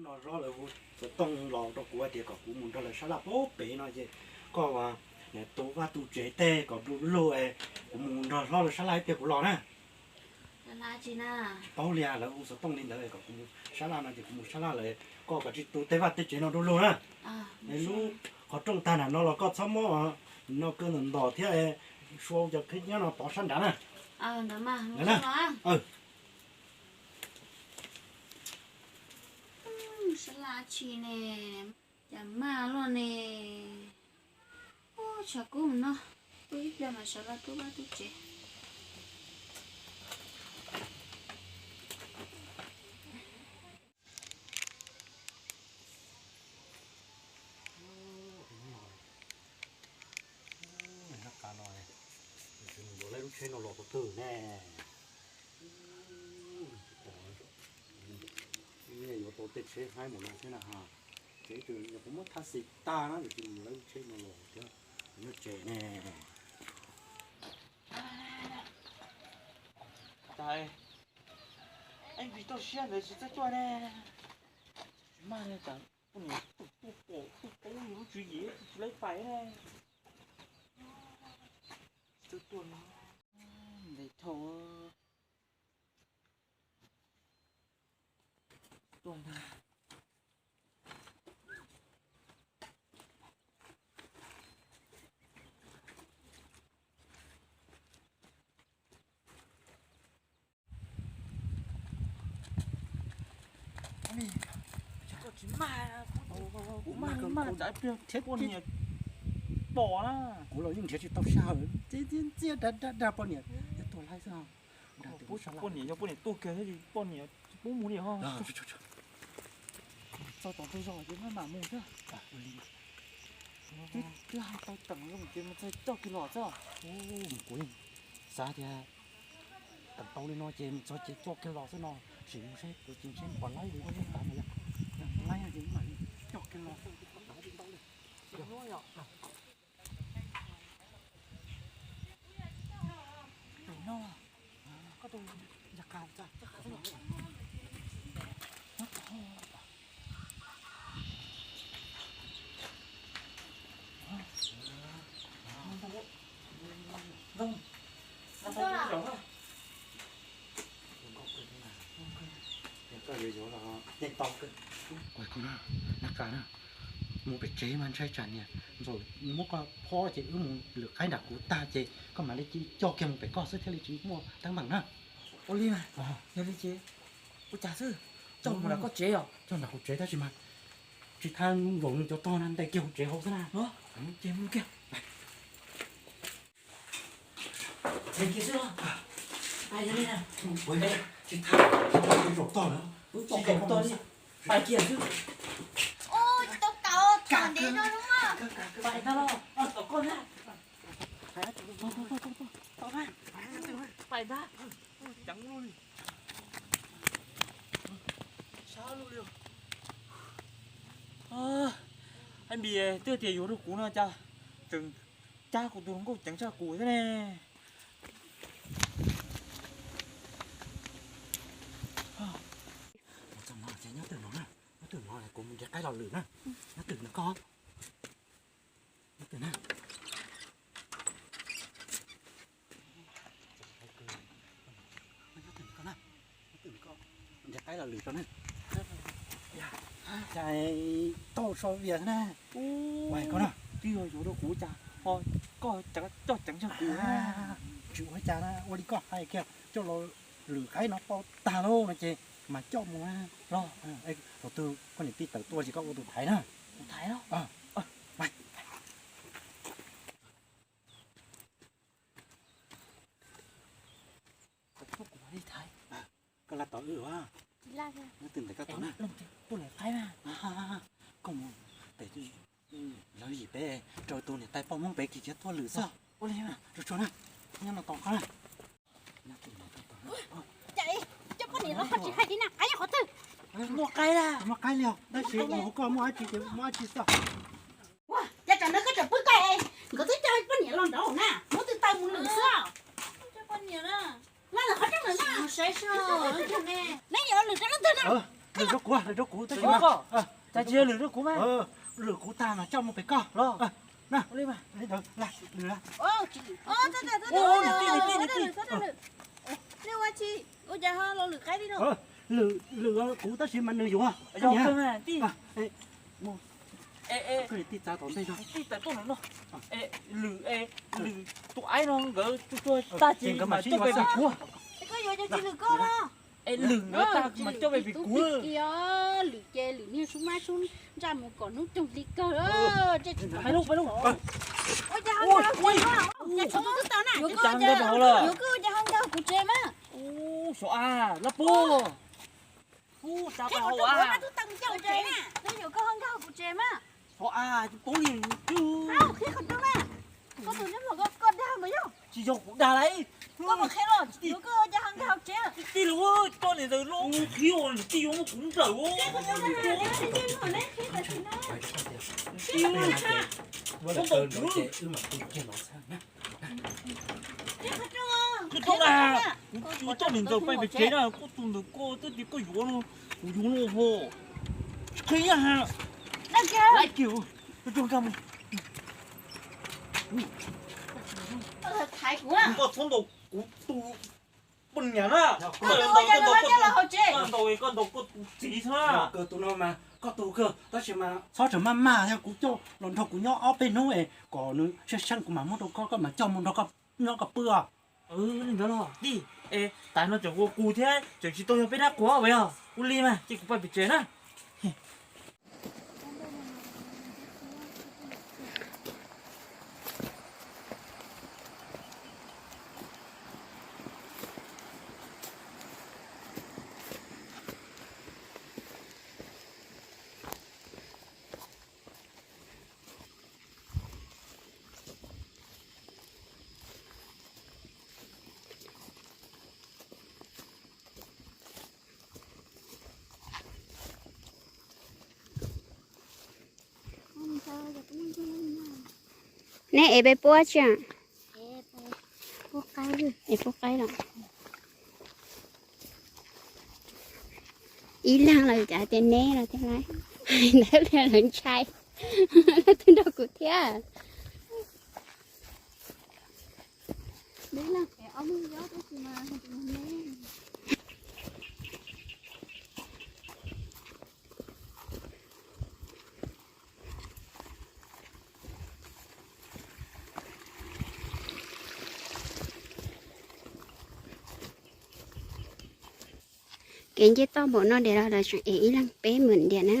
No hlob lawv hu xov tooj los rau kuv hais tias kom kuv mus nrog lawv sab laj pem no ces koj tu vaj tu tsev tej kom du lug es kuv mus nrog hlob lawv sab laj ib pliag kuv los na. Tsis paub li, lawv hu xov tooj li ntawd kom kuv mus sab laj no ces kuv mus sab laj lawm, koj kav tsij tu tej vaj tej tsev no du lug na. Lub qhov rooj tag nram no los koj txhob muab no kaw ntom ntom thiab, sua cov khib nyiab no pov sab nrad na. Sab laj tsis ne, cas maj luaj ne. Tshav kub no, tu ib pliag mas sawv los tu vaj tu tsev. Yuav lub tsheb no los qhov twg ne? Yuav tau tej tsheb haib mus no thiab na ha. Tsev twg yog kuv muab thaj xis tag na, yuav tsis mus yuav lub tsheb no los thiab. Nyob tsev ne. Tab, ib vim toj siab ntawd tsis txawj tuaj ne. Tsis maj li cas poj niam tuaj pom tuaj paub yus lub tswv yim tsis tau pais ne. Tsis txawj tuaj li. Ntes thauj tuaj ntag. Koj tsis maj, kuv maj li maj tsam ib pliag poj niam pom na. Kuv los yeej nrhiav tsis tau sij hawm, ntxias ntxias dag dag dag poj niam, yog tuag laib xwb. Poj niam yog poj niam tuaj kiag thiab poj niam tsis pub mus li os. Txog tom ntug zos ces maj mam mus thiab. Twb hais tau teem zoo ces mus txog coj kiag los xwb. Kuv yeej xav tias teem tau li no ces mus txog ces coj kiag los xwb no. Sim mus seb kuv ces ntshe pom laib li, laib no ces mam li coj kiag los xwb. Mus pem tsev mas ntshai tsam niam ntxawm muab koj phob ces wb mus lwm qaib nram kuv tag ces koj mam li cia li coj kiag mus pem koj xwb thiaj li tsis muaj teeb meem na. Ua li mas, yog li ces ua cas xwb, coj mus nram koj tsev os? Coj nram kuv tsev tab sis mas tsis thab nkaus nws cov tog na, ntes kiag hauv tsev hauv xwb na. Ces mus kiag. Kiag xwb los. Tsis thab, zaum tog lawm. Pais kiag xwb. Tsis tau tau, thaum ntev no los. Pais ntag. Pais ntag. Hais npis twb tias yuav rau kuv no cas tseem cab kuv tus hluas nkauj ceev tshaj kuv thiab ne. Nyob twg no na, nyob twg no kuv mus nrhiav qaib los lwm na. Nyob twg no koj. Nyob twg na. Nyob twg no koj na. Nyob twg no koj. Nrhiav qaib los lwm rau na. Cas tau so vias na. Ua koj na, twb yog yuav rau kuv cas ho koj coj ceev tshaj kuv. Tsis ua cas na, ua li koj hais kiag, coj los lwm qaib no tau tag lauj no ces mas coj mus los. Thaum twg koj niam tij tawm tuaj ces koj ua tus thaiv na. Tus thaiv los. Koj laj tom wb a. Nyob twg ntawm koj tom na. Koj mus pem lawv yim peb rau tus niam tais poj Hmoob pem kis khiav tuaj lwm xwb. Ua li tsuag tsuag na, nyob no tos koj na. Cas coj poj niam los ho tsis hais li na, qaib nyob qhov twg? Muaj qaib, muaj qaib li os, tab sis mus hauv koj muaj dab tsi ces muaj dab tsi xwb. Ua cas tsam no koj tseem pw koj, nkawd twb coj poj niam los nraud na, muab twb taw mus lwm xwb. Los lawm qhov rooj lawm na. Neb yuav lwm rau leej twg na? Lwm rau kuv, lwm rau kuv tab sis mas, cas tsis yog lwm rau kuv mas. Lwm kuv tag mas coj mus pem koj los. Li mas, lwm, lwm, lwm. Lwm, lwm kuv tab sis mas nws yuav. Lwm, lwm tus aib no nkawd tuag tag ces nkawd mas coj pem pem kuv. Es lwm nkawd tag mas coj pem pem kuv. Lwm ces lwm niag sub mab sub ntsaj mus kom hnub roog hli kawg. Pais lauj, pais lauj. Ua cas ho nkag hauv tsev na? Yuav koj ua cas ho nkag hauv tsev mas? Ub, xyov a, lab puag. Ub, xyov a, twb yuav koj ho nkag hauv kuv tsev mas. Xyov a, twb paub li twb. Qhib qhov rooj mas. Koj tus neb mom koj dag mas yog. Tsis yog kuv dag lauj. Koj mus qhia los, yuav koj ua cas ho nkag hauv tsev. Tij laug, koj niam ntawd los qhib niam tij yuav muab kuv nplawm. Koj coj na, kuv yuav coj niam ntawd pais pem tsev na, koj tus ntawd koj twb tias koj yuav no, kuv yuav no ho. Qhib ha. Laiv kiag, rau nkag mus. Koj txhob ntaus kuv tus poj niam na. Koj ntaus, koj ntaus koj tus txiv xwb na. Koj tus no mas koj tus kawg tab sis mas txhob tseem maj maj, yog kuv coj los nrog kuv nyob ob peb hnub es kom nws seej seej kuv mam muab rau koj, koj mam coj mus nrog koj nyob koj pw os. Li ntawd los tij, es tas no tseem ua kuv thiab tseem tsis tau yog peb dab quas os. Ua li mas ces kuv pais pem tsev na. Neb es peb puab tsi? Es puab qaib los? Ib leeg los cas tias neb los thiab lauj? Ntawd los lawv ntshai. Leej twg nrog kuv thiab? Kev nce toj npaum no diam los lawv tseem ev ib leeg peb hmos diam na.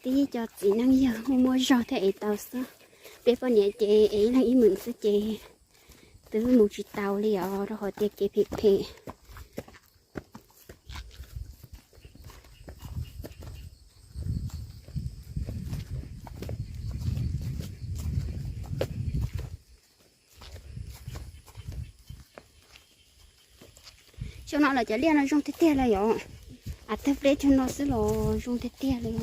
Tib co txiv neej yawg muaj muaj zog thiaj ev tau xwb. Peb poj niam ces ev ib leeg ib hmos xwb ces twb mus tsis tau li os, rau qhov tias kev phem phem. Xyoo no los cov liaj no zoo tiag tiag li yom. Av tawg pleb tug no xwb los zoo tiag tiag li.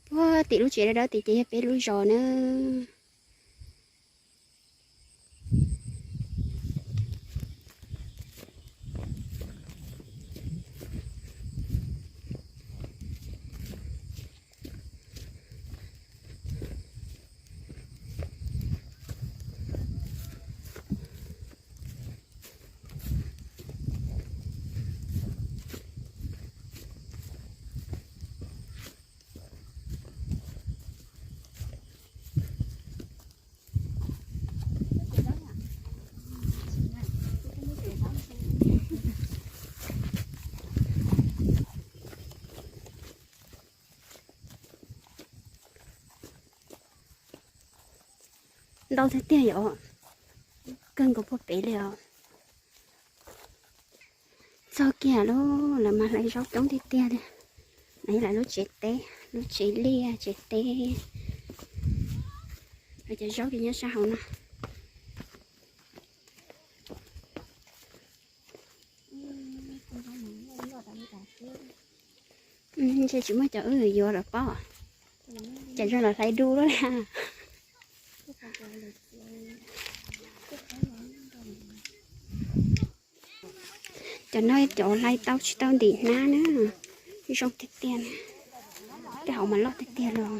Puag tim lub tsev dawb dawb tid ces yog peb lub zos na. Ntau tiag tiag yom, kawg nkaus puag pem li os. Txog kiag lawm mas hlais zaub coob tiag tiag li. Lawv lub tsev teb, lub tsev liaj tsev teb. Lawv cov zaub ces nyob sab hauv no. Ntshe tsis muaj cov wb yuav lawm pob. Cov zog los hlais du lawm. Cov no cov hlais tau tsis tau ntim hnab na, zoo tiag tiag na, tej hauv mas loj tiag tiag los.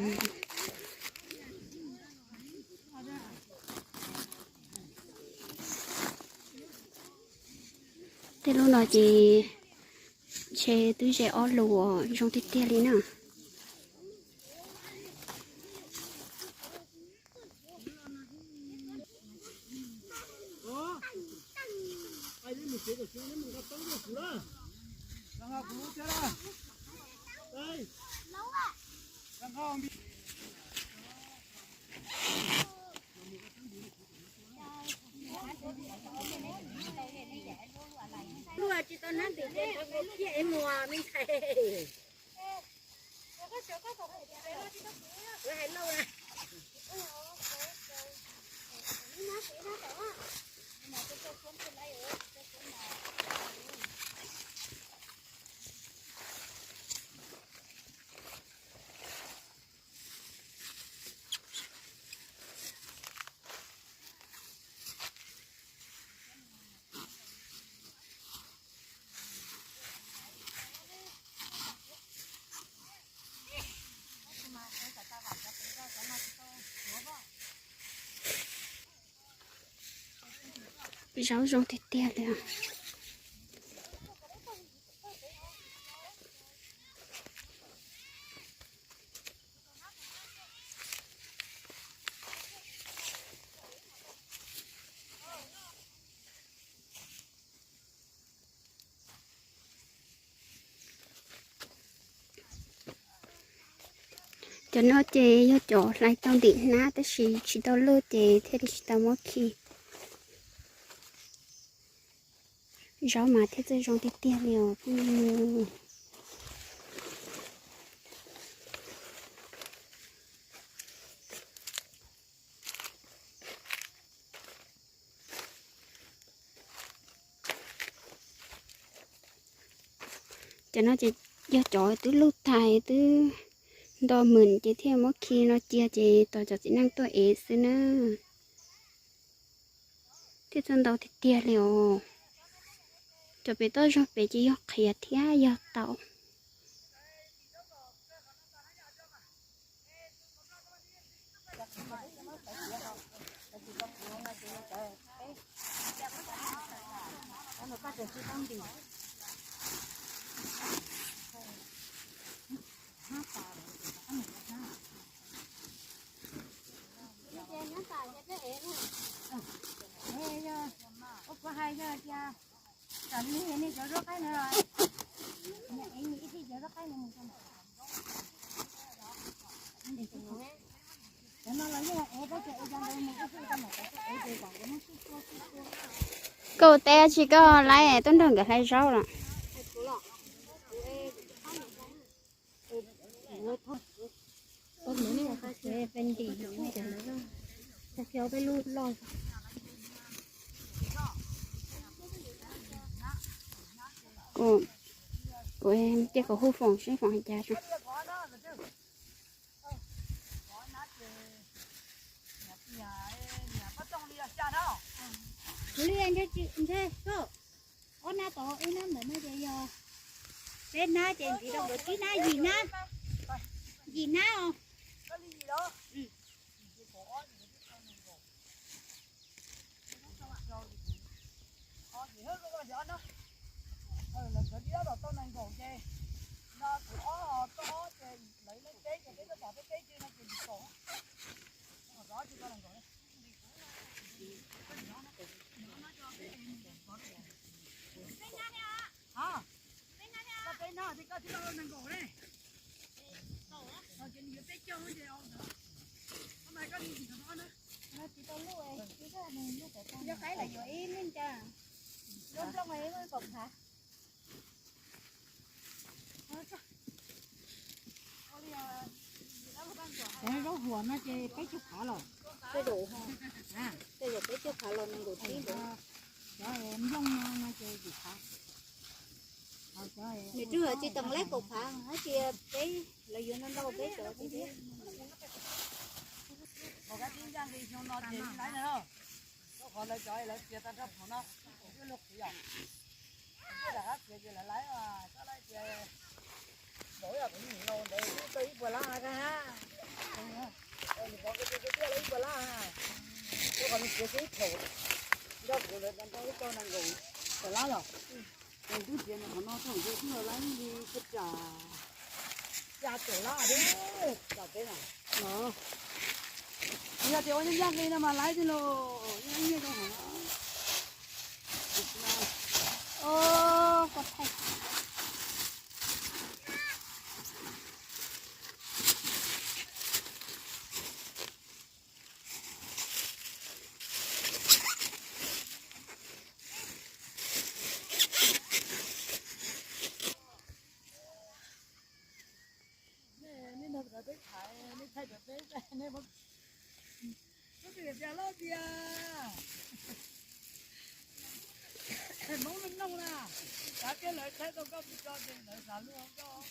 Tej lub no ces ntshe twb ze ob lus, zoo tiag tiag li na. Luaj tsis tau nab ntim ces rau peb ciaj es muag me ntxhais. Zaub zoo tiag tiag li. Cov no ces yog cov hlais tau ntim hnab tab sis tsis tau luj ces thiaj li tsis tau muab khi. Zaub mas thiaj txawj zoo tiag tiag li os phooj ywg. Cov no ces yog cov twb luj tag twb nto mem ces thiaj muab khi no cia ces tos cov txiv neej tuaj ev xwb na. Thiaj txawj ntau tiag tiag li os. Cov pem toj zog pem ces yog qhiav thiab yog taum. Koj ua teb tsis koj laib tuaj nrog nkawd hlais zaub los? Kuv, kuv cia kuv hu Foom seb Foom hais cas tso. Kuv li ntshe, ntshe koj, ob nab tod ib nab ntawm no ces yog peb nab ces ntiv rau nkawd tsib nab yim nab, yim nab os. Yog qaib los yuav ib lub ncas, zoo nplooj ib lub kaum phav. Zaub huam no ces peb caug phav los? Tej zaum peb caug phav los nees nkaum tsib ntawd. Cov nplooj no no ces yim phav. Nws twb tsis tau laib kaum phav, hab tsis peb, lawv yuav no ntau peb cov. Qhov lawv cov lawv tiav tag nrho phav no, lub qhwv yom. Tiaj rov qab txiav ces lawv laib, koj laib tias nkaus ib yam kuv nim laus ntawd tau ib puas lab na. Nws pov tiaj tiaj lawv ib puas lab, rau qhov nws txiav tau ib thaum, nco kuv ntawd nco ib tau nees nkaum tawm lab los. Ces twb txiav ntawm qhov no thaum ntawd twb los laib li thaj tsam xya caum lab thiab, tsam peb na. Yog tias ua nyob ncaj nqi no mas laib tiag los yeej nyiaj zoo heev. Koj thaij. Nej nrog peb thaiv, nej thaij rau peb, nej muab, koj twb tias loj tiag. Hmoob neej noj na, kav kiag lawv thaij tau koj mus tso ces lawv xav luag koj.